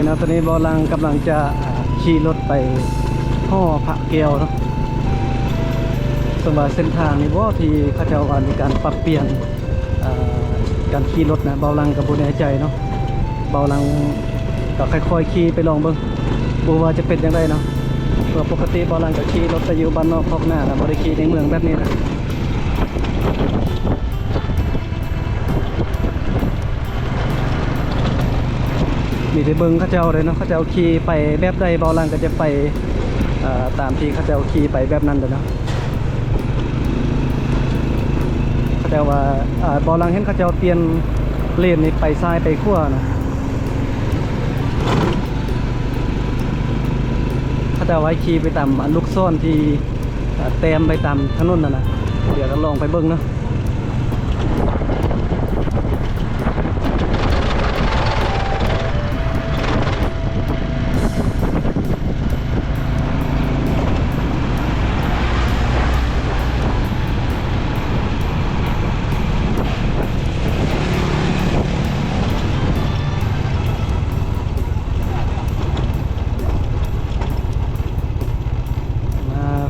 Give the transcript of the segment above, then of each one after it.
ນະ ຕອນນີ້ບ່າວຫຼັງກຳລັງຈະຂີ່ລົດໄປຫໍພະແກ້ວເນາະ. ສຳລັບເສັ້ນທາງນີ້ບໍ່ ທີ່ເຂົາເຈົ້າວ່າມີການປັບປ່ຽນ ເອີ ການຂີ່ລົດນະ ບ່າວຫຼັງກໍບໍ່ແນ່ໃຈເນາະ. ບ່າວຫຼັງກໍຄ່ອຍໆຂີ່ໄປລອງເບິ່ງ ບໍ່ວ່າຈະເປັນຈັ່ງໃດເນາະ. ເພາະປົກກະຕິບ່າວຫຼັງກໍຂີ່ລົດແຕ່ຢູ່ບ້ານນອກຄອກນານະ ບໍ່ໄດ້ຂີ່ໃນເມືອງແບບນີ້ນະ. ນີ້ໄດ້ເບິ່ງເຂົາເຈົ້າເດ້ເນາະ ເຂົາເຈົ້າຂີ່ໄປແບບໃດ ບ່າວຫຼັງກໍຈະໄປ ເອີ ຕາມທີ່ເຂົາເຈົ້າຂີ່ໄປແບບນັ້ນເດ້ເນາະ. ເຂົາເຈົ້າວ່າ ເອີ ບ່າວຫຼັງເຫັນເຂົາເຈົ້າປ່ຽນເລນນີ້ ໄປຊ້າຍໄປຂວານະ. ເຂົາເຈົ້າວ່າໃຫ້ຂີ່ໄປຕາມອັນລູກສອນທີ່ ເອີ ແຕ້ມໄປຕາມຖະໜົນຫັ້ນນະ. ດຽວກໍລອງໄປເບິ່ງເນາະ.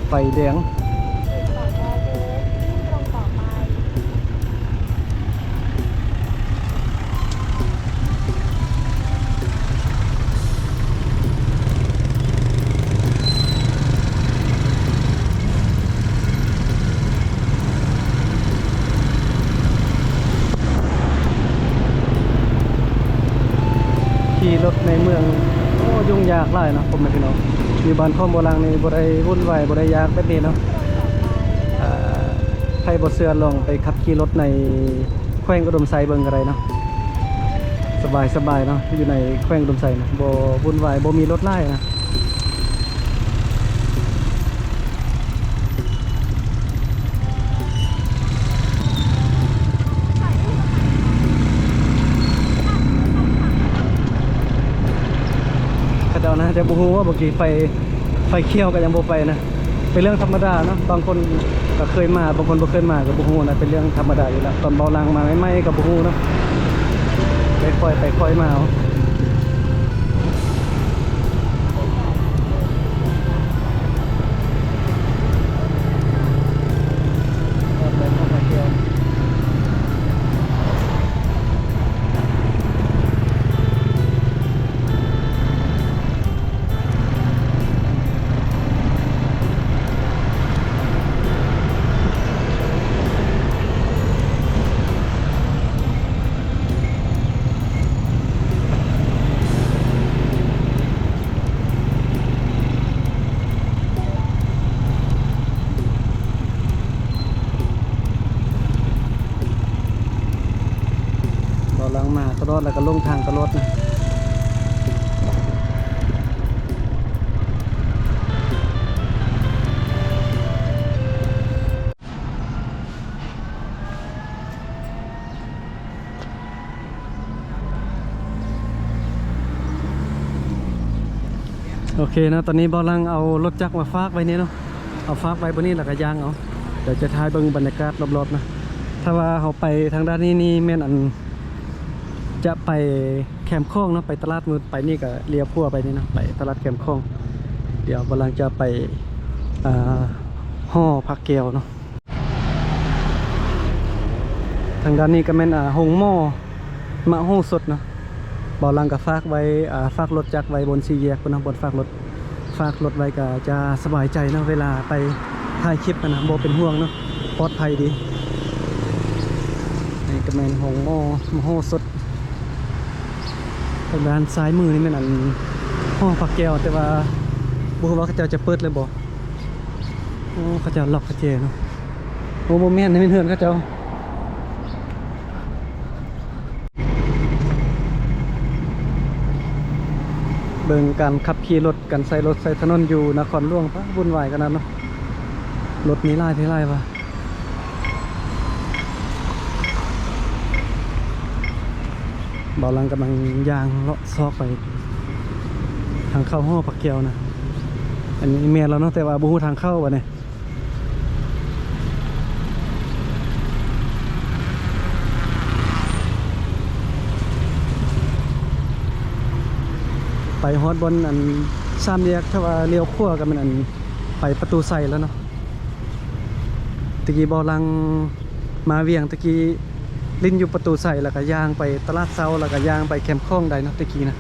ໄຟແດງ. ຂີ່ລົດໃນເມືອງ ໂອ້ ຫຍຸ້ງຍາກຫຼາຍເນາະ ພໍ່ແມ່ພີ່ນ້ອງ. ຢູ່ບ້ານຂອງບ່າວຫຼັງນີ້ບໍ່ໄດ້ວຸ່ນວາຍ ບໍ່ໄດ້ຍາກແບບນີ້ເນາະ. ເອີ ໃຜບໍ່ເຊື່ອລອງໄປຂັບຂີ່ລົດໃນແຂວງອຸດົມໄຊເບິ່ງກໍໄດ້ເນາະ. ສະບາຍໆເນາະ ຢູ່ໃນແຂວງອຸດົມໄຊນະ ບໍ່ວຸ່ນວາຍ ບໍ່ມີລົດຫຼາຍນະ. ເຂົາເຈົ້າໜ້າຈະບໍ່ຮູ້ວ່າ ເມື່ອກີ້ໄຟ ໄຟຂຽວກໍຍັງບໍ່ໄປນະ. ເປັນເລື່ອງທຳມະດາເນາະ ບາງຄົນກໍເຄີຍມາ ບາງຄົນບໍ່ເຄີຍມາກໍບໍ່ຮູ້ນະ ເປັນເລື່ອງທຳມະດາຢູ່ແລ້ວ. ຕອນບ່າວຫຼັງມາໃໝ່ໆກໍບໍ່ຮູ້ເນາະ ໄປຄ່ອຍໄປຄ່ອຍມາເອົາ. ບ່າວຫຼັງມາຕະຫຼອດ ແລ້ວກໍຫຼົງທາງຕະຫຼອດນະ. ໂອເຄເນາະ ຕອນນີ້ບ່າວຫຼັງເອົາລົດຈັກມາຝາກໄວ້ນີ້ເນາະ ເອົາຝາກໄວ້ບ່ອນນີ້ ແລ້ວກໍຍ່າງເອົາ. ດຽວຈະຖ່າຍເບິ່ງບັນຍາກາດລອບໆນະ. ຖ້າວ່າເຮົາໄປທາງດ້ານນີ້ນີ້ແມ່ນອັນ ຈະໄປແຄມຂອງເນາະ ໄປຕະຫຼາດມື້ ໄປນີ້ກໍລ້ຽວຂວາໄປນີ້ເນາະ ໄປຕະຫຼາດແຄມຂອງ. ດຽວບ່າວຫຼັງຈະໄປ ອ່າ ຫໍພະແກ້ວເນາະ. ທາງດ້ານນີ້ກໍແມ່ນ ອ່າ ໂຮງໝໍມະໂຫສົດເນາະ. ບ່າວຫຼັງກໍຝາກໄວ້ ອ່າ ຝາກລົດຈັກໄວ້ບົນສີ່ແຍກພຸ້ນເນາະ ບ່ອນຝາກລົດ. ຝາກລົດໄວ້ກໍຈະສະບາຍໃຈເນາະ ເວລາໄປຖ່າຍຄລິບຫັ້ນນະ ບໍ່ເປັນຫ່ວງເນາະ ປອດໄພດີ. ນີ້ກໍແມ່ນໂຮງໝໍມະໂຫສົດ. ທາງດ້ານຊ້າຍມືນີ້ແມ່ນອັນ ຫໍພະແກ້ວ ແຕ່ວ່າບໍ່ຮູ້ວ່າເຂົາເຈົ້າຈະເປີດຫຼືບໍ່. ໂອ້ ເຂົາເຈົ້າລັອກກະແຈເນາະ. ໂອ້ ບໍ່ແມ່ນ ນີ້ແມ່ນເຮືອນເຂົາເຈົ້າ. ເບິ່ງການຂັບຂີ່ລົດ ການໃຊ້ລົດໃຊ້ຖະໜົນຢູ່ນະຄອນຫຼວງ ປາ ວຸ່ນວາຍຂະໜາດເນາະ. ລົດນີ້ຫຼາຍແທ້ຫຼາຍວ່າ. ບ່າວຫຼັງກຳລັງຍ່າງເລາະຊອກໄປທາງເຂົ້າຫໍພະແກ້ວນະ. ອັນນີ້ແມ່ນແລ້ວເນາະ ແຕ່ວ່າບໍ່ຮູ້ທາງເຂົ້າບັດນີ້. ໄປຮອດບ່ອນອັນສາມແຍກ ຖ້າວ່າລ້ຽວຂວາກໍແມ່ນອັນໄປປະຕູໄຊແລ້ວເນາະ. ແຕ່ກີ້ເບົາຫຼັງມາວຽງ ແຕ່ກີ້ຫຼິ້ນຢູ່ປະຕູໄຊ ແລ້ວກໍຍ່າງໄປຕະຫຼາດເຊົ້າ ແລ້ວກໍຍ່າງໄປແຄມຂອງໄດ້ເນາະ ແຕ່ກີ້ນະ.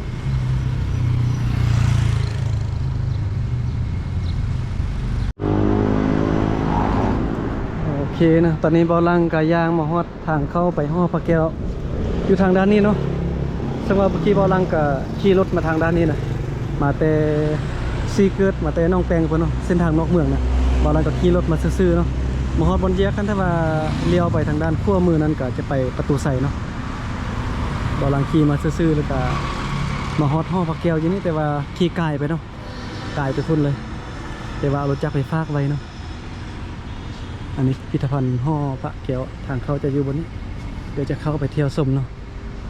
ໂອເຄນະ ຕອນນີ້ເບົາຫຼັງກໍຍ່າງມາຮອດ ທາງເຂົ້າໄປຫໍພະແກ້ວຢູ່ທາງດ້ານນີ້ເນາະ. ເຊິ່ງວ່າເມື່ອກີ້ເບົາຫຼັງກະຂີ່ລົດມາທາງດ້ານນີ້ນະ ມາແຕ່ສີເກີດ ມາແຕ່ໜອງແປງພຸ້ນເນາະ ເສັ້ນທາງນອກເມືອງນະ. ເບົາຫຼັງກະຂີ່ລົດມາຊື່ໆເນາະ ມາຮອດບ່ອນແຍກຫັ້ນ ຖ້າວ່າລ້ຽວໄປທາງດ້ານຂວາມືນັ້ນກະຈະໄປປະຕູໄຊເນາະ. ເບົາຫຼັງຂີ່ມາຊື່ໆ ແລ້ວກະມາຮອດຫໍພະແກ້ວຢູ່ນີ້ ແຕ່ວ່າຂີ່ກາຍໄປເນາະ ກາຍໄປພຸ້ນເລີຍ ແຕ່ວ່າເອົາລົດຈັກໄປຝາກໄວ້ເນາະ. ອັນນີ້ພິພິທະພັນຫໍພະແກ້ວ ທາງເຂົ້າຈະຢູ່ບ່ອນນີ້ ດຽວຈະເຂົ້າໄປທ່ຽວຊົມເນາະ.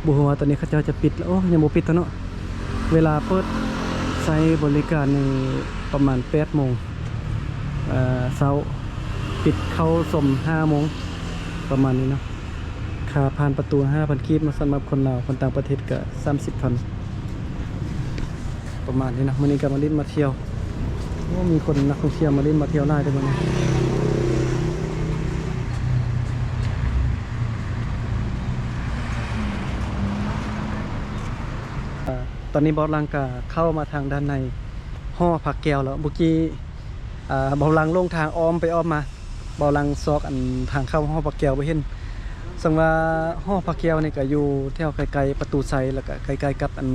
ບໍ່ຮູ້ວ່າຕອນນີ້ເຂົາເຈົ້າຈະປິດແລ້ວ ໂອ້ ຍັງບໍ່ປິດເນາະ. ເວລາເປີດໃຊ້ບໍລິການນີ້ປະມານແປດໂມງ ເອີ ເຊົ້າ ປິດເຂົ້າຊົມຫ້າໂມງ ປະມານນີ້ເນາະ. ຄ່າຜ່ານປະຕູຫ້າພັນກີບເນາະ ສຳລັບຄົນລາວ ຄົນຕ່າງປະເທດກະສາມສິບພັນ ປະມານນີ້ເນາະ. ມື້ນີ້ກະມາຫຼິ້ນມາທ່ຽວ ໂອ້ ມີຄົນນັກທ່ອງທ່ຽວມາຫຼິ້ນມາທ່ຽວຫຼາຍເດ້ມື້ນີ້. ເອີ ຕອນນີ້ເບົາຫຼັງກະເຂົ້າມາທາງດ້ານໃນຫໍພະແກ້ວແລ້ວ ເມື່ອກີ້ ອ່າ ເບົາຫຼັງຫຼົງທາງອ້ອມໄປອ້ອມມາ ເບົາຫຼັງຊອກອັນທາງເຂົ້າຫໍພະແກ້ວບໍ່ເຫັນ. ເຊິ່ງວ່າຫໍພະແກ້ວນີ້ກະຢູ່ແຖວໃກ້ໆປະຕູໄຊ ແລ້ວກະໃກ້ໆກັບອັນ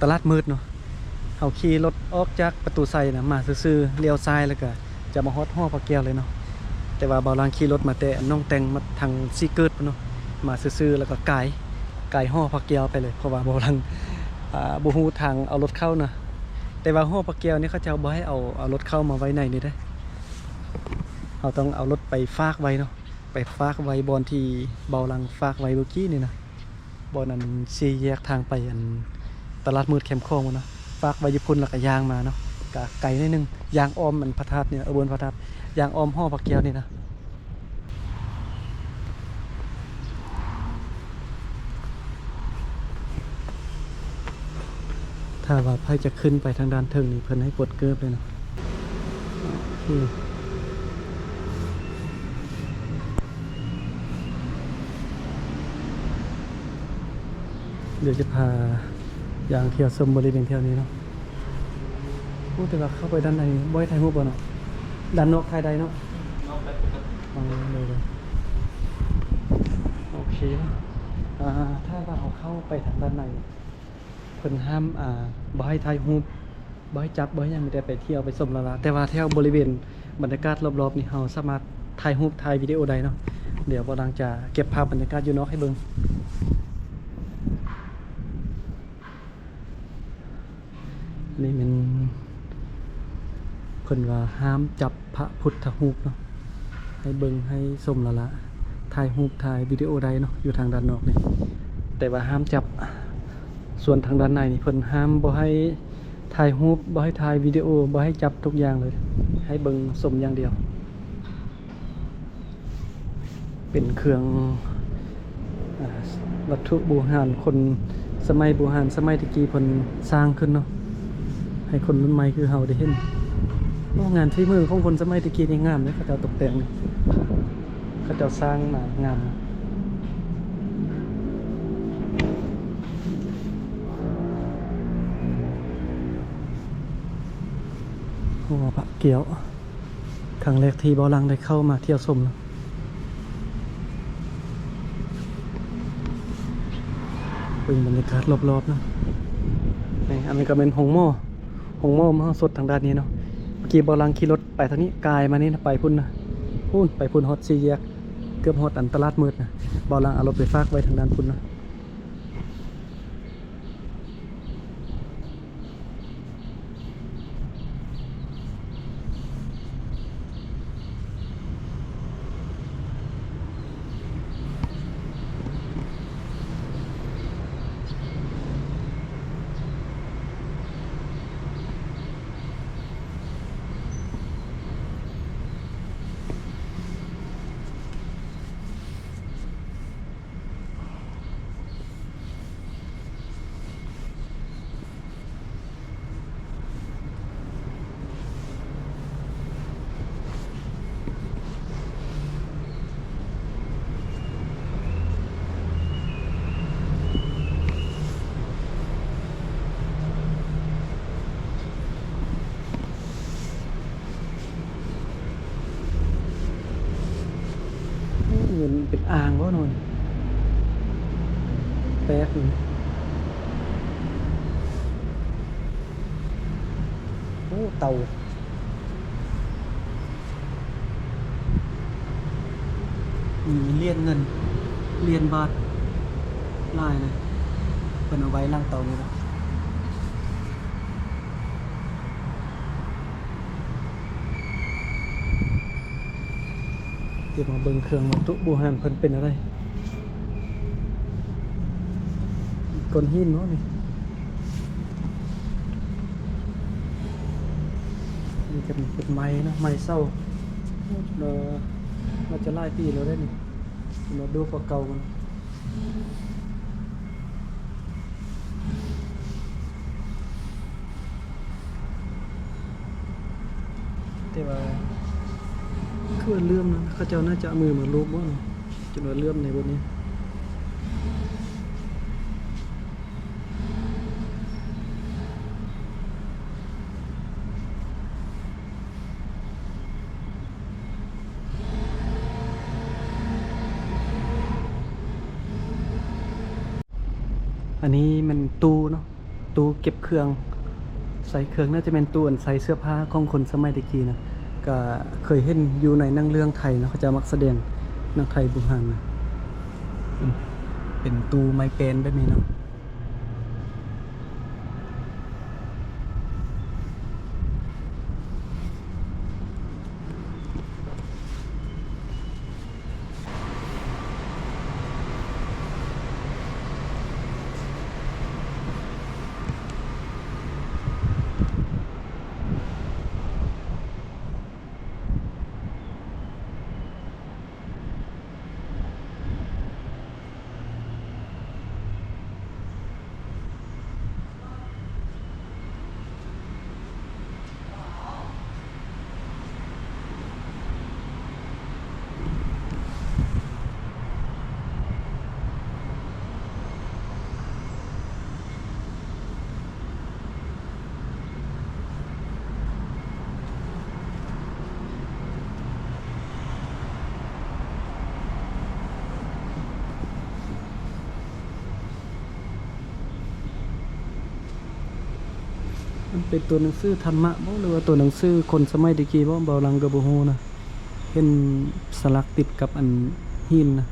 ຕະຫຼາດມືດເນາະ. ເຮົາຂີ່ລົດອອກຈາກປະຕູໄຊນະ ມາຊື່ໆ ລ້ຽວຊ້າຍ ແລ້ວກະຈະມາຮອດຫໍພະແກ້ວເລີຍເນາະ. ແຕ່ວ່າເບົາຫຼັງຂີ່ລົດມາແຕ່ໜອງແຕ່ງ ມາທາງສີເກີດພຸ້ນເນາະ ມາຊື່ໆ ແລ້ວກະກາຍ ກາຍຫໍພະແກ້ວໄປເລີຍ ເພາະວ່າເບົາຫຼັງ ອ່າ ບໍ່ຮູ້ທາງເອົາລົດເຂົ້ານະ. ແຕ່ວ່າຫໍພະແກ້ວນີ້ເຂົາເຈົ້າບໍ່ໃຫ້ເອົາ ເອົາລົດເຂົ້າມາໄວ້ໃນນີ້ເດ້ ເຮົາຕ້ອງເອົາລົດໄປຝາກໄວ້ເນາະ ໄປຝາກໄວ້ບ່ອນທີ່ເບົາຫຼັງຝາກໄວ້ເມື່ອກີ້ນີ້ນະ ບ່ອນອັນສີ່ແຍກທາງໄປອັນຕະຫຼາດມືດແຄມຂອງພຸ້ນນະ. ຝາກໄວ້ຢູ່ພຸ້ນ ແລ້ວກະຍ່າງມາເນາະ ກະໄກໜ້ອຍໜຶ່ງ ຍ່າງອ້ອມອັນພະທາດນີ້ ເອີ ເບິ່ງພະທາດ ຍ່າງອ້ອມຫໍພະແກ້ວນີ້ນະ. ຖ້າວ່າໃຜຈະຂຶ້ນໄປທາງດ້ານເທິງນີ້ ເພິ່ນໃຫ້ປົດເກີບເລີຍເນາະ. ໂອເຄ ດຽວຈະພາຍ່າງທ່ຽວຊົມບໍລິເວນແຖວນີ້ເນາະ. ໂອ້ ແຕ່ວ່າເຂົ້າໄປດ້ານໃນບໍ່ໃຫ້ຖ່າຍຮູບບໍ່ເນາະ? ດ້ານນອກຖ່າຍໄດ້ເນາະ? ນອກໄດ້ປົກກະຕິ. ອໍ ໂດຍໆ ໂອເຄ. ອ່າ ຖ້າວ່າເຮົາເຂົ້າໄປທາງດ້ານໃນ ເພິ່ນຫ້າມ ອ່າ ບໍ່ໃຫ້ຖ່າຍຮູບ ບໍ່ໃຫ້ຈັບ ບໍ່ໃຫ້ຫຍັງ ມີແຕ່ໄປທ່ຽວໄປຊົມລະລະ. ແຕ່ວ່າແຖວບໍລິເວນບັນຍາກາດລອບໆນີ້ ເຮົາສາມາດຖ່າຍຮູບ ຖ່າຍວິດີໂອໄດ້ເນາະ. ດຽວເບົາຫຼັງຈະເກັບພາບບັນຍາກາດຢູ່ນອກໃຫ້ເບິ່ງ. ນີ້ແມ່ນເພິ່ນວ່າຫ້າມຈັບພະພຸດທະຮູບເນາະ ໃຫ້ເບິ່ງໃຫ້ຊົມລະລະ ຖ່າຍຮູບຖ່າຍວິດີໂອໄດ້ເນາະ ຢູ່ທາງດ້ານນອກນີ້ ແຕ່ວ່າຫ້າມຈັບ. ສ່ວນທາງດ້ານໃນນີ້ເພິ່ນຫ້າມບໍ່ໃຫ້ຖ່າຍຮູບ ບໍ່ໃຫ້ຖ່າຍວິດີໂອ ບໍ່ໃຫ້ຈັບທຸກຢ່າງເລີຍ ໃຫ້ເບິ່ງຊົມຢ່າງດຽວ. ເປັນເຄື່ອງ ອ່າ ວັດຖຸບູຮານ ຄົນສະໄໝບູຮານ ສະໄໝແຕ່ກີ້ເພິ່ນສ້າງຂຶ້ນເນາະ ໃຫ້ຄົນລຸ້ນໃໝ່ຄືເຮົາໄດ້ເຫັນ. ໂອ້ ງານຝີມືຂອງຄົນສະໄໝແຕ່ກີ້ນີ້ງາມເດ້ ເຂົາເຈົ້າຕົກແຕ່ງ ເຂົາເຈົ້າສ້າງມາງາມ. ໂອ້ ພະແກ້ວ. ຄັ້ງແລກທີ່ເບົາຫຼັງໄດ້ເຂົ້າມາທ່ຽວຊົມເນາະ ເບິ່ງບັນຍາກາດລອບໆເນາະ. ນີ້ ອັນນີ້ກໍແມ່ນໂຮງໝໍ ໂຮງໝໍມະຫາສົດທາງດ້ານນີ້ເນາະ. ເມື່ອກີ້ເບົາຫຼັງຂີ່ລົດໄປທາງນີ້ ກາຍມານີ້ນະ ໄປພຸ້ນນະ ພຸ້ນ ໄປພຸ້ນ ຮອດສີ່ແຍກ ເກືອບຮອດອັນຕະຫຼາດມືດນະ. ເບົາຫຼັງເອົາລົດໄປຝາກໄວ້ທາງດ້ານພຸ້ນເນາະ. ໂ ອ່າງບໍ່ໂນນ? ແປກຢູ່. ໂອ້ ເຕົາ. ມີຫຼຽນເງິນ ຫຼຽນບາດ ຫຼາຍເລີຍ. ເພິ່ນເອົາໄວ້ຫຼັງເຕົານີ້ລະ. ດຽວມາເບິ່ງເຄື່ອງວັດຖຸບູຮານເພິ່ນເປັນແນວໃດ. ກ້ອນຫີນເນາະນີ້. ນີ້ກໍເປັນໄມ້ເນາະ ໄມ້ເສົາ. ເອີ ໜ້າຈະຫຼາຍປີແລ້ວເດ້ນີ້. ເປັນວ່າໂດກວ່າເກົ່າມັນ. ແຕ່ວ່າຄືວ່າເຫຼື້ອມນັ້ນ ເຂົາເຈົ້າໜ້າຈະເອົາມືມາລູບບໍ່ ຈົນວ່າເຫຼື້ອມໃນບົດນີ້. ອັນນີ້ແມ່ນຕູ້ເນາະ ຕູ້ເກັບເຄື່ອງ ໃສ່ເຄື່ອງ ໜ້າຈະແມ່ນຕູ້ອັນໃສ່ເສື້ອຜ້າຂອງຄົນສະໄໝແຕ່ກີ້ນະ. ກະເຄີຍເຫັນຢູ່ໃນໜັງເລື່ອງໄທເນາະ ເຂົາເຈົ້າມັກສະແດງ ໜັງໄທບູຮານນະ. ເປັນຕູ້ໄມ້ແປ້ນແບບນີ້ເນາະ. ມັນເປັນຕົວໜັງສືທຳມະບໍ່ ຫຼືວ່າຕົວໜັງສືຄົນສະໄໝແຕ່ກີ້ບໍ່ ເບົາຫຼັງກໍບໍ່ຮູ້ນະ. ເຫັນສະຫຼັກຕິດກັບອັນຫີນນະ.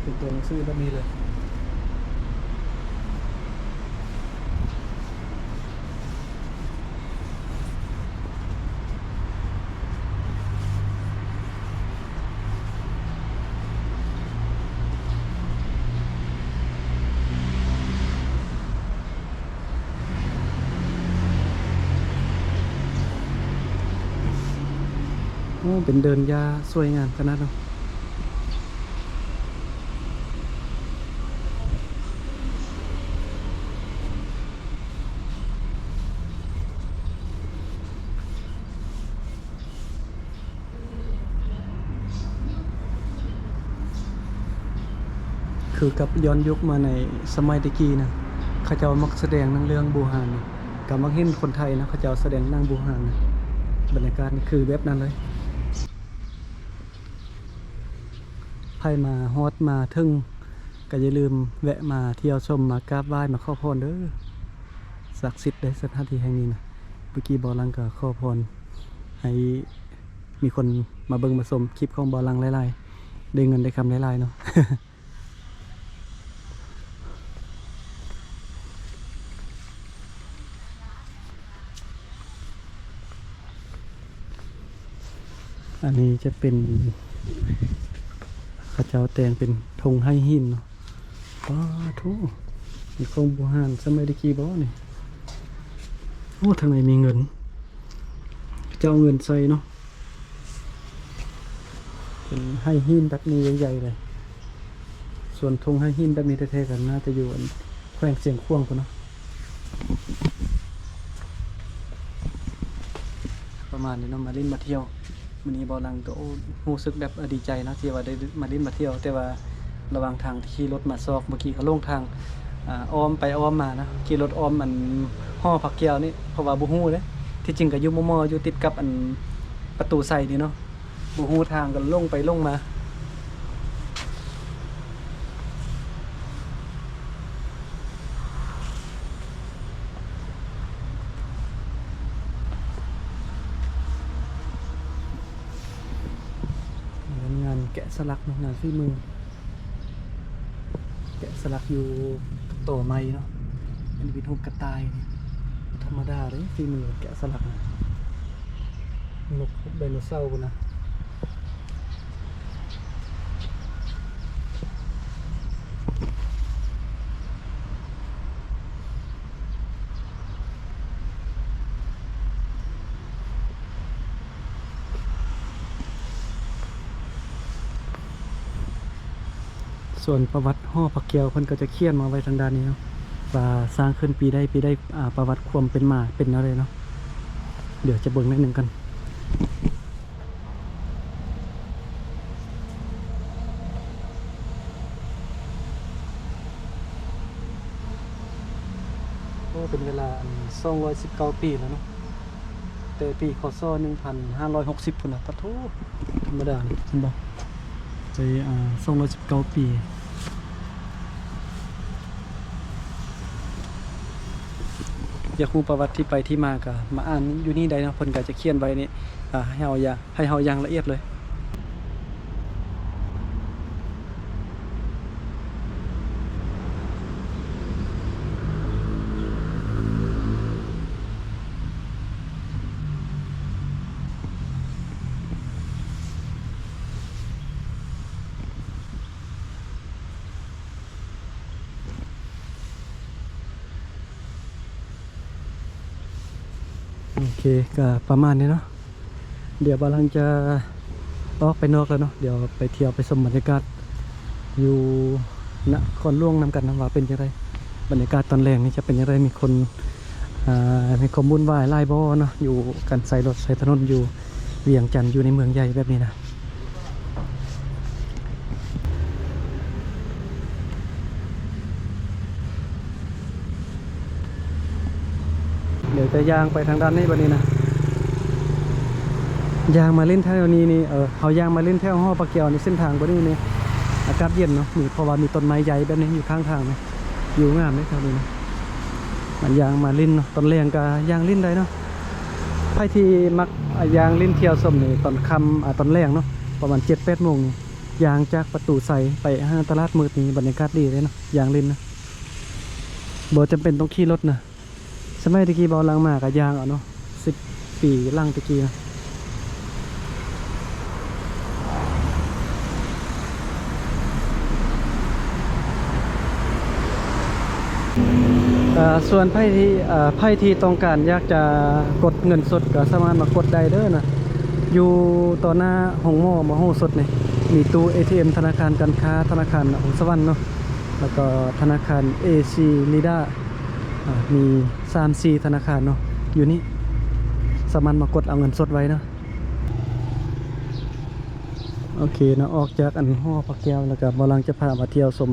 ເປັນຕົວໜັງສືແບບນີ້ເລີຍ. ໂອ້ ເປັນເດີ່ນຫຍ້າສວຍງາມຂະໜາດເນາະ. ຄືກັບຍ້ອນຍຸກມາໃນສະໄໝແຕ່ກີ້ນະ ເຂົາເຈົ້າມັກສະແດງໜັງເລື່ອງບູຮານນະ ກໍມັກເຫັນຄົນໄທນະ ເຂົາເຈົ້າສະແດງໜັງບູຮານນະ. ບັນຍາກາດນີ້ຄືແບບນັ້ນເລີຍ. ໃຜມາຮອດມາເຖິງ ກໍຢ່າລືມແວະມາທ່ຽວຊົມ ມາກາບໄຫວ້ ມາຂໍພອນເດີ້. ສັກສິດເດ້ ສະຖານທີ່ແຫ່ງນີ້ນະ. ເມື່ອກີ້ເບົາຫຼັງກໍຂໍພອນໃຫ້ມີຄົນມາເບິ່ງມາຊົມຄລິບຂອງເບົາຫຼັງຫຼາຍໆ ໄດ້ເງິນໄດ້ຄຳຫຼາຍໆເນາະ. ອັນນີ້ຈະເປັນ ເຂົາເຈົ້າແຕ່ງເປັນຖົງໄຫຫີນເນາະ. ປາໂທ້ ເປັນຂອງບູຮານສະໄໝແຕ່ກີ້ບໍ່ນີ້? ໂອ້ ທາງໃນມີເງິນ ເຂົາເຈົ້າເອົາເງິນໃສ່ເນາະ. ເປັນໄຫຫີນແບບນີ້ໃຫຍ່ໆເລີຍ. ສ່ວນຖົງໄຫຫີນແບບນີ້ແທ້ໆ ກໍໜ້າຈະຢູ່ອັນແຂວງຊຽງຂວາງພຸ້ນເນາະ. ປະມານນີ້ເນາະ ມາຫຼິ້ນມາທ່ຽວ. ມື້ນີ້ເບົາຫຼັງກໍ ໂອ້ ຮູ້ສຶກແບບ ເອີ ດີໃຈເນາະ ທີ່ວ່າໄດ້ມາຫຼິ້ນມາທ່ຽວ, ແຕ່ວ່າລະຫວ່າງທາງທີ່ຂີ່ລົດມາຊອກ ເມື່ອກີ້ກໍຫຼົງທາງ ອາ ອ້ອມໄປອ້ອມມານະ, ຂີ່ລົດອ້ອມອັນຫໍພະແກ້ວນີ້ ເພາະວ່າບໍ່ຮູ້ເດ້. ທີ່ຈິງກໍຢູ່ມໍ່ໆ ຢູ່ຕິດກັບອັນປະຕູໄຊນີ້ເນາະ, ບໍ່ຮູ້ທາງກໍຫຼົງໄປຫຼົງມາ. ງານ ງານແກະສະຫຼັກເນາະ ງານຝີມື ແກະສະຫຼັກຢູ່ຕໍ່ໄມ້ເນາະ. ອັນນີ້ເປັນຮູບກະຕ່າຍນີ້ ບໍ່ທຳມະດາເດ້ ຝີມືແກະສະຫຼັກນະ ນົກ ໄດໂນເສົາພຸ້ນນະ. ສ່ວນປະຫວັດຫໍພະແກ້ວເພິ່ນກໍຈະຂຽນມາໄວ້ທາງດ້ານນີ້ເນາະ ວ່າສ້າງຂຶ້ນປີໃດ ປີໃດ ອາ ປະຫວັດຄວາມເປັນມາເປັນແນວໃດເນາະ. ດຽວຈະເບິ່ງໜ້ອຍໜຶ່ງກັນ. ໂອ້ ເປັນເວລາ ອັນ ສອງຮ້ອຍສິບເກົ້າປີແລ້ວເນາະ ແຕ່ປີ ຄ.ສ. ໜຶ່ງພັນຫ້າຮ້ອຍຫົກສິບພຸ້ນນະ. ປະໂທ້ ທຳມະດານີ້ ເຫັນບໍ່ ໄປ ອາ ສອງຮ້ອຍສິບເກົ້າປີ. ຢາກຮູ້ປະຫວັດທີ່ໄປທີ່ມາ ກໍມາອ່ານຢູ່ນີ້ໄດ້ເນາະ ເພິ່ນກໍຈະຂຽນໄວ້ນີ້ ອາ ໃຫ້ເຮົາຢ່າ ໃຫ້ເຮົາຢ່າງລະອຽດເລີຍ. ໂອເຄ ກໍປະມານນີ້ເນາະ. ດຽວບ່າວຫຼັງຈະອອກໄປນອກແລ້ວເນາະ, ດຽວໄປທ່ຽວໄປຊົມບັນຍາກາດຢູ່ນະຄອນຫຼວງນຳກັນນະ ວ່າເປັນຈັ່ງໃດ, ບັນຍາກາດຕອນແລງນີ້ຈະເປັນຈັ່ງໃດ, ມີຄົນ ອ່າ ມີຄວາມວຸ້ນວາຍຫຼາຍບໍ່ເນາະ ຢູ່ການໃຊ້ລົດໃຊ້ຖະໜົນຢູ່ວຽງຈັນ ຢູ່ໃນເມືອງໃຫຍ່ແບບນີ້ນະ. ດຽວຈະຍ່າງໄປທາງດ້ານນີ້ບັດນີ້ນະ, ຍ່າງມາຫຼິ້ນແຖວນີ້ນີ້ ເອີ ເຮົາຍ່າງມາຫຼິ້ນແຖວຫໍພະແກ້ວນີ້ ເສັ້ນທາງບັດນີ້ນີ້ອາກາດເຢັນເນາະ ມີ ເພາະວ່າມີຕົ້ນໄມ້ໃຫຍ່ແບບນີ້ຢູ່ຂ້າງທາງນະ, ວິວງາມເດ້ແຖວນີ້ນະ. ມັນຍ່າງມາຫຼິ້ນເນາະ ຕອນແລງກະຍ່າງຫຼິ້ນໄດ້ເນາະ. ໃຜທີ່ມັກ ອ່າ ຍ່າງຫຼິ້ນທ່ຽວຊົມນີ້ ຕອນຄ່ຳ ອ່າ ຕອນແລງເນາະ ປະມານເຈັດແປດໂມງນີ້ ຍ່າງຈາກປະຕູໄຊໄປຫາຕະຫຼາດມືດນີ້ ບັນຍາກາດດີເດ້ເນາະ ຍ່າງຫຼິ້ນນະ, ບໍ່ຈຳເປັນຕ້ອງຂີ່ລົດນະ. ສະໄໝແຕ່ກີ້ບ່າວຫຼັງມາກະຍ່າງເອົາເນາະ ສິບປີຫຼັງແຕ່ກີ້ນະ. ເອີ ສ່ວນໃຜທີ່ ເອີ ໃຜທີ່ຕ້ອງການຢາກຈະກົດເງິນສົດກໍສາມາດມາກົດໄດ້ເດີນະ, ຢູ່ຕໍ່ໜ້າໂຮງໝໍມະໂຫສົດນີ້ ມີຕູ້ເອທີເອັມທະນາຄານການຄ້າ ທະນາຄານນະຄອນສະຫວັນເນາະ, ແລ້ວກໍທະນາຄານເອຊີນີດາ ອ່າ ມີສາມສີ່ທະນາຄານເນາະ ຢູ່ນີ້ ສາມາດມາກົດເອົາເງິນສົດໄວ້ເນາະ. ໂອເຄເນາະ ອອກຈາກອັນຫໍພະແກ້ວແລ້ວກໍບ່າວຫຼັງຈະພາມາທ່ຽວຊົມ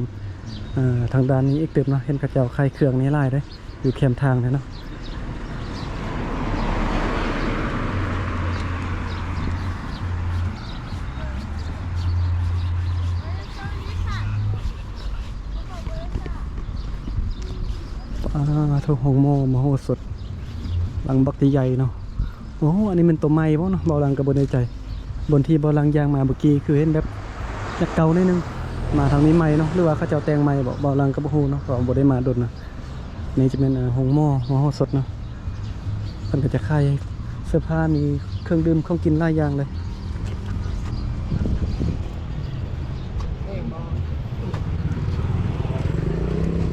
ອ່າ ທາງດ້ານນີ້ອີກຕື່ມເນາະ, ເຫັນເຂົາເຈົ້າຂາຍເຄື່ອງນີ້ຫຼາຍເດ້ ຢູ່ແຄມທາງເດ້ເນາະ. ປາໂທ້ ໂຮງໝໍມະໂຫສົດ ຫຼັງບັກໃຫຍ່ເນາະ. ໂອ້ ອັນນີ້ແມ່ນໂຕໃໝ່ບໍ່ເນາະ ບ່າວຫຼັງກໍບໍ່ແນ່ໃຈ. ບ່ອນທີ່ບ່າວຫຼັງຍ່າງມາເມື່ອກີ້ ຄືເຫັນແບບຈາກເກົ່າໜ້ອຍໜຶ່ງ, ມາທາງນີ້ໃໝ່ເນາະ ຫຼືວ່າເຂົາເຈົ້າແຕ່ງໃໝ່ບໍ ບ່າວຫຼັງກໍບໍ່ຮູ້ເນາະ ເພາະວ່າບໍ່ໄດ້ມາດົນນະ. ນີ້ຈະແມ່ນ ເອີ ໂຮງໝໍມະໂຫສົດເນາະ, ເພິ່ນກໍຈະຂາຍເສື້ອຜ້າ ມີເຄື່ອງດື່ມຂອງກິນຫຼາຍຢ່າງເລີຍ.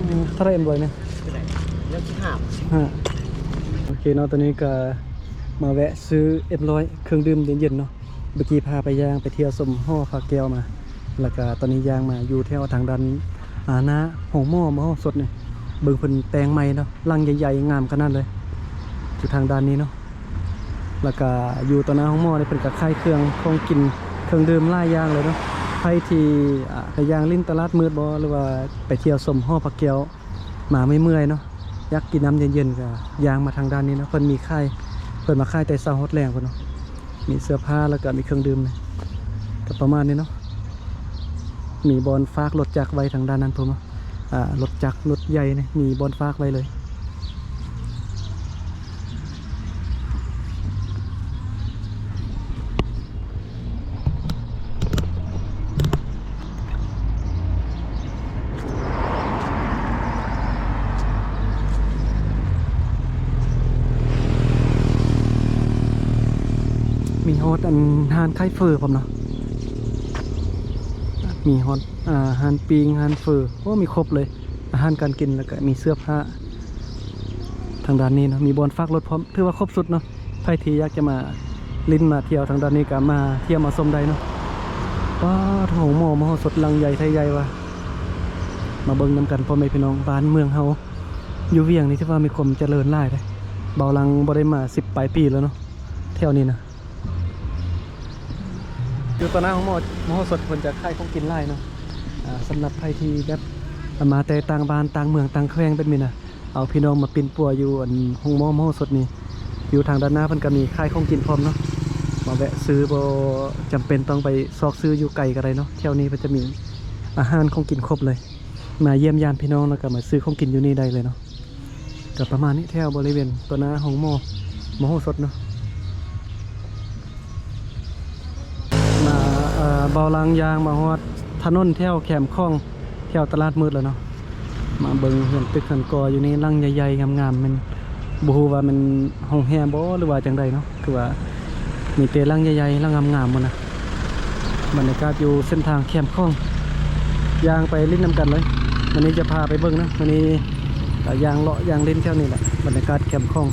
ເອີ ເທົ່າໃດເອັມຮ້ອຍນີ້? ເທົ່າໃດ? ຮ້ອຍສິບຫ້າ. ໂອເຄເນາະ ຕອນນີ້ກໍມາແວະຊື້ເອັມຮ້ອຍ ເຄື່ອງດື່ມເຢັນໆເນາະ. ເມື່ອກີ້ພາໄປຍ່າງໄປທ່ຽວຊົມຫໍພະແກ້ວມາ ແລ້ວກະຕອນນີ້ຍ່າງມາຢູ່ແຖວທາງດ້ານ ອາ ໜ້າໂຮງໝໍມະໂຫສົດນີ້ ເບິ່ງເພິ່ນແຕ່ງໃໝ່ເນາະ ຫຼັງໃຫຍ່ໆງາມຂະໜາດເລີຍ ຢູ່ທາງດ້ານນີ້ເນາະ. ແລ້ວກະຢູ່ຕໍ່ໜ້າໂຮງໝໍນີ້ ເພິ່ນກະຂາຍເຄື່ອງຂອງກິນ ເຄື່ອງດື່ມຫຼາຍຢ່າງເລີຍເນາະ. ໃຜທີ່ ອາ ໄປຍ່າງຫຼິ້ນຕະຫຼາດມືດບໍ ຫຼືວ່າໄປທ່ຽວຊົມຫໍພະແກ້ວ ມາເມື່ອຍໆເນາະ ຢາກກິນນ້ຳເຢັນໆ ກໍຍ່າງມາທາງດ້ານນີ້ເນາະ, ເພິ່ນມີຂາຍ ເພິ່ນມາຂາຍແຕ່ເຊົ້າຮອດແລງພຸ້ນເນາະ. ມີເສື້ອຜ້າ ແລ້ວກໍມີເຄື່ອງດື່ມ. ກໍປະມານນີ້ເນາະ ມີບ່ອນຝາກລົດຈັກໄວ້ທາງດ້ານນັ້ນພຸ້ນເນາະ ອາ ລົດຈັກລົດໃຫຍ່ນີ້ມີບ່ອນຝາກໄວ້ເລີຍ. ມີຮອດອັນຮ້ານຂາຍເຝີພ້ອມເນາະ ມີຮອດ ອ່າ ຮ້ານປີ້ງ ຮ້ານເຝີ ໂອ້ ມີຄົບເລີຍ ອາຫານການກິນ ແລ້ວກະມີເສື້ອຜ້າ ທາງດ້ານນີ້ເນາະ ມີບ່ອນຝາກລົດພ້ອມ ຖືວ່າຄົບຊຸດເນາະ. ໃຜທີ່ຢາກຈະມາຫຼິ້ນມາທ່ຽວທາງດ້ານນີ້ກໍມາທ່ຽວມາຊົມໄດ້ເນາະ. ປາດ ໂຮງໝໍມະໂຫສົດຫຼັງໃຫຍ່ແທ້ໃຫຍ່ວ່າ ມາເບິ່ງນຳກັນພໍ່ແມ່ພີ່ນ້ອງ. ບ້ານເມືອງເຮົາຢູ່ວຽງນີ້ຖືວ່າມີຄວາມຈະເລີນຫຼາຍເດ້. ເບົາຫຼັງບໍ່ໄດ້ມາສິບປາຍປີແລ້ວເນາະ ແຖວນີ້ນະ. ຢູ່ຕໍ່ໜ້າໂຮງໝໍມະໂຫສົດ ເພິ່ນຈະຂາຍຂອງກິນຫຼາຍເນາະ. ອ່າ ສຳລັບໃຜທີ່ແບບ ອ່າ ມາແຕ່ຕ່າງບ້ານຕ່າງເມືອງຕ່າງແຂວງແບບນີ້ນະ ເອົາພີ່ນ້ອງມາປິ່ນປົວຢູ່ອັນໂຮງໝໍມະໂຫສົດນີ້ ຢູ່ທາງດ້ານໜ້າເພິ່ນກໍມີຂາຍຂອງກິນພ້ອມເນາະ. ມາແວະຊື້ ບໍ່ຈຳເປັນຕ້ອງໄປຊອກຊື້ຢູ່ໄກກໍໄດ້ເນາະ. ແຖວນີ້ເພິ່ນຈະມີອາຫານຂອງກິນຄົບເລີຍ. ມາຢ້ຽມຢາມພີ່ນ້ອງ ແລ້ວກໍມາຊື້ຂອງກິນຢູ່ນີ້ໄດ້ເລີຍເນາະ. ກໍປະມານນີ້ ແຖວບໍລິເວນຕໍ່ໜ້າໂຮງໝໍມະໂຫສົດເນາະ. ມາ ເອີ ເບົາຫຼັງຍ່າງມາຮອດຖະໜົນແຖວແຄມຂອງ ແຖວຕະຫຼາດມືດແລ້ວເນາະ. ມາເບິ່ງເຮືອນຕຶກເຮືອນກໍຢູ່ນີ້ ຫຼັງໃຫຍ່ໆງາມໆ ແມ່ນ ບໍ່ຮູ້ວ່າແມ່ນໂຮງແຮມບໍ່ ຫຼືວ່າຈັ່ງໃດເນາະ. ຄືວ່າມີແຕ່ຫຼັງໃຫຍ່ໆ ຫຼັງງາມໆໝົດນະ. ບັນຍາກາດຢູ່ເສັ້ນທາງແຄມຂອງ ຍ່າງໄປຫຼິ້ນນຳກັນເລີຍ. ມື້ນີ້ຈະພາໄປເບິ່ງເນາະ ມື້ນີ້ກໍຍ່າງເລາະຍ່າງຫຼິ້ນແຖວນີ້ແຫຼະ ບັນຍາກາດແຄມຂອງ.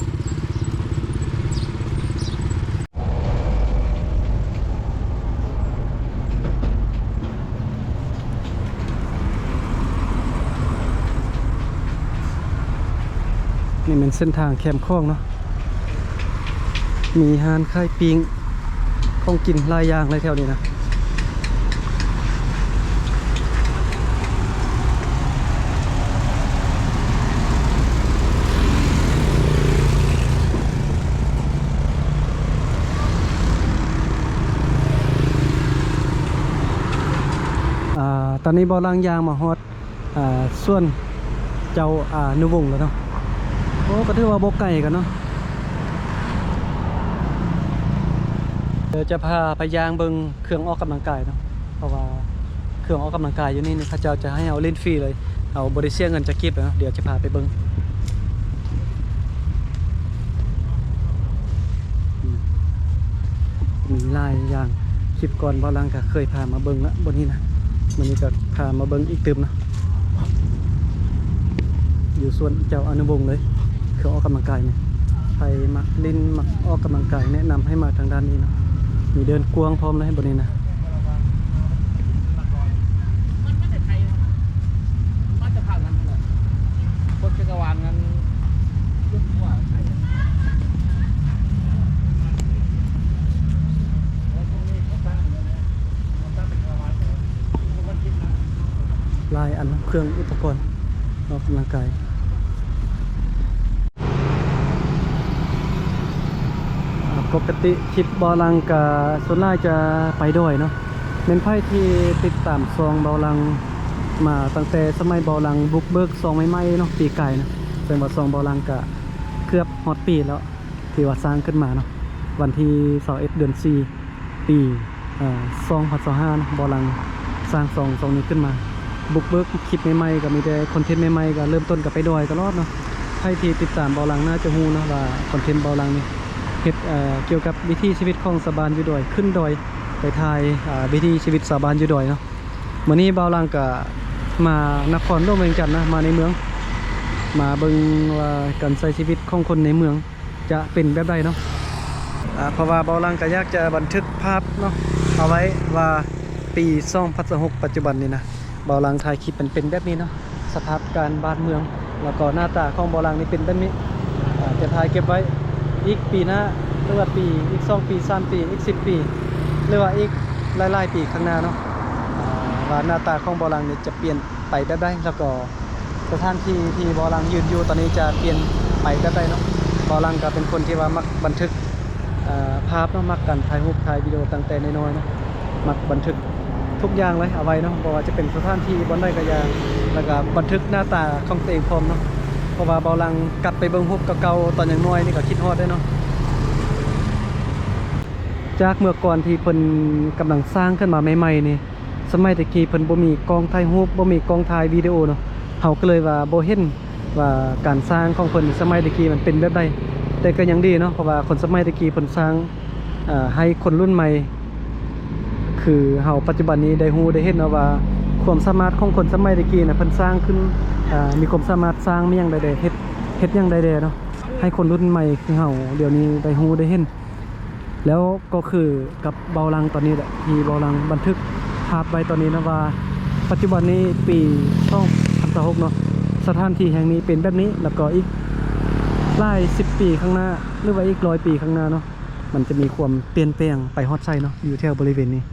ນີ້ແມ່ນເສັ້ນທາງແຄມຂອງເນາະ ມີຮ້ານຂາຍປີ້ງ ຂອງກິນຫຼາຍຢ່າງເລີຍແຖວນີ້ນະ. ອ່າ ຕອນນີ້ເບົາຫຼັງຍ່າງມາຮອດ ອ່າ ສວນເຈົ້າອານຸວົງແລ້ວເນາະ. ໂອ້ ກໍຖືວ່າບໍ່ໄກກັນເນາະ. ດຽວຈະພາໄປຍ່າງເບິ່ງເຄື່ອງອອກກຳລັງກາຍເນາະ ເພາະວ່າເຄື່ອງອອກກຳລັງກາຍຢູ່ນີ້ ເຂົາເຈົ້າຈະໃຫ້ເຮົາຫຼິ້ນຟຣີເລີຍ ເຮົາບໍ່ໄດ້ເສຍເງິນຈັກກີບເນາະ. ດຽວຈະພາໄປເບິ່ງ ອືມ ມີຫຼາຍຢ່າງ. ຄລິບກ່ອນເບົາຫຼັງກໍເຄີຍພາມາເບິ່ງລະ ບ່ອນນີ້ນະ. ມື້ນີ້ກໍພາມາເບິ່ງອີກຕື່ມເນາະ. ຢູ່ສວນເຈົ້າອະນຸວົງເລີຍ ເຄື່ອງອອກກຳລັງກາຍນີ້. ໃຜມັກຫຼິ້ນ ມັກອອກກຳລັງກາຍ ແນະນຳໃຫ້ມາທາງດ້ານນີ້ເນາະ. ມີເດີ່ນກວ້າງພ້ອມເລີຍບ່ອນນີ້ນະ. ຫຼາຍອັນ ເຄື່ອງອຸປະກອນອອກກຳລັງກາຍ. ປົກກະຕິຄລິບເບົາຫຼັງກະສ່ວນຫຼາຍຈະໄປດອຍເນາະ. ແມ່ນໃຜທີ່ຕິດຕາມຊ່ອງເບົາຫຼັງມາຕັ້ງແຕ່ສະໄໝເບົາຫຼັງບຸກເບີກຊ່ອງໃໝ່ໆເນາະ ປີກາຍນະ. ແສດງວ່າຊ່ອງເບົາຫຼັງກະເກືອບຮອດປີແລ້ວ ທີ່ວ່າສ້າງຂຶ້ນມາເນາະ. ວັນທີຊາວເອັດ ເດືອນສີ່ ປີ ເອີ ສອງພັນຊາວຫ້າເນາະ ເບົາຫຼັງສ້າງຊ່ອງ ຊ່ອງນີ້ຂຶ້ນມາ ບຸກເບີກຄລິບໃໝ່ໆ ກໍມີແຕ່ຄອນເທັນໃໝ່ໆ ກໍເລີ່ມຕົ້ນກໍໄປດອຍຕະຫຼອດເນາະ. ໃຜທີ່ຕິດຕາມເບົາຫຼັງໜ້າຈະຮູ້ເນາະວ່າຄອນເທັນເບົາຫຼັງນີ້ເຮັດ ເອີ ກ່ຽວກັບວິຖີຊີວິດຂອງຊາວບ້ານຢູ່ດອຍ ຂຶ້ນດອຍໄປຖ່າຍ ເອີ ວິຖີຊີວິດຊາວບ້ານຢູ່ດອຍເນາະ. ມື້ນີ້ເບົາຫຼັງກໍມານະຄອນຫຼວງວຽງຈັນນະ ມາໃນເມືອງ ມາເບິ່ງວ່າການໃຊ້ຊີວິດຂອງຄົນໃນເມືອງ ຈະເປັນແບບໃດເນາະ. ອາ ເພາະວ່າເບົາຫຼັງກໍຢາກຈະບັນທຶກພາບເນາະ ເອົາໄວ້ວ່າປີສອງພັນຊາວຫົກ ປັດຈຸບັນນີ້ນະ ເບົາຫຼັງຖ່າຍຄລິບມັນເປັນແບບນີ້ເນາະ. ສະພາບການບ້ານເມືອງ ແລ້ວກໍໜ້າຕາຂອງເບົາຫຼັງນີ້ເປັນແບບນີ້. ອາ ຈະຖ່າຍເກັບໄວ້ອີກປີໜ້າ ຫຼືວ່າປີ ອີກສອງປີ ສາມປີ ອີກສິບປີ ຫຼືວ່າອີກຫຼາຍໆປີຂ້າງໜ້າເນາະ ອາ ວ່າໜ້າຕາຂອງເບົາຫຼັງນີ້ຈະປ່ຽນໄປແບບໃດ ແລ້ວກໍ ສະຖານທີ່ທີ່ເບົາຫຼັງຢືນຢູ່ຕອນນີ້ຈະປ່ຽນໄປແບບໃດເນາະ. ເບົາຫຼັງກໍເປັນຄົນທີ່ວ່າມັກບັນທຶກ ເອີ ພາບເນາະ ມັກການຖ່າຍຮູບຖ່າຍວິດີໂອຕັ້ງແຕ່ນ້ອຍໆເນາະ. ມັກບັນທຶກທຸກຢ່າງເລີຍເອົາໄວ້ເນາະ ບໍ່ວ່າຈະເປັນສະຖານທີ່ບ່ອນໃດກໍຢ່າ ແລ້ວກໍບັນທຶກໜ້າຕາຂອງຕົວເອງພ້ອມເນາະ ເພາະວ່າເບົາຫຼັງກັບໄປເບິ່ງຮູບເກົ່າໆ ຕອນຍັງນ້ອຍນີ້ກໍຄິດຮອດເດ້ເນາະ. ຈາກເມື່ອກ່ອນທີ່ເພິ່ນກຳລັງສ້າງຂຶ້ນມາໃໝ່ໆນີ້ ສະໄໝແຕ່ກີ້ເພິ່ນບໍ່ມີກ້ອງຖ່າຍຮູບ ບໍ່ມີກ້ອງຖ່າຍວິດີໂອເນາະ ເຮົາກໍເລີຍວ່າບໍ່ເຫັນວ່າການສ້າງຂອງເພິ່ນສະໄໝແຕ່ກີ້ມັນເປັນແບບໃດ. ແຕ່ກໍຍັງດີເນາະ ເພາະວ່າຄົນສະໄໝແຕ່ກີ້ເພິ່ນສ້າງ ອາ ໃຫ້ຄົນລຸ້ນໃໝ່ ຄືເຮົາປັດຈຸບັນນີ້ໄດ້ຮູ້ໄດ້ເຫັນເນາະວ່າ ຄວາມສາມາດຂອງຄົນສະໄໝແຕ່ກີ້ນະ ເພິ່ນສ້າງຂຶ້ນ ອາ ມີຄວາມສາມາດສ້າງມີຫຍັງໃດແດ່ ເຮັດ ເຮັດຫຍັງໃດແດ່ເນາະ ໃຫ້ຄົນລຸ້ນໃໝ່ຄືເຮົາດຽວນີ້ໄດ້ຮູ້ໄດ້ເຫັນ. ແລ້ວກໍຄືກັບເບົາຫຼັງຕອນນີ້ແຫຼະ ທີ່ເບົາຫຼັງບັນທຶກພາບໄວ້ຕອນນີ້ນະວ່າ ປັດຈຸບັນນີ້ປີສອງພັນຊາວຫົກເນາະ ສະຖານທີ່ແຫ່ງນີ້ເປັນແບບນີ້ ແລ້ວກໍອີກຫຼາຍສິບປີຂ້າງໜ້າ ຫຼືວ່າອີກຮ້ອຍປີຂ້າງໜ້າເນາະ ມັນຈະມີຄວາມປ່ຽນແປງໄປຮອດໃສເນາະ ຢູ່ແຖວບໍລິເວນນີ້.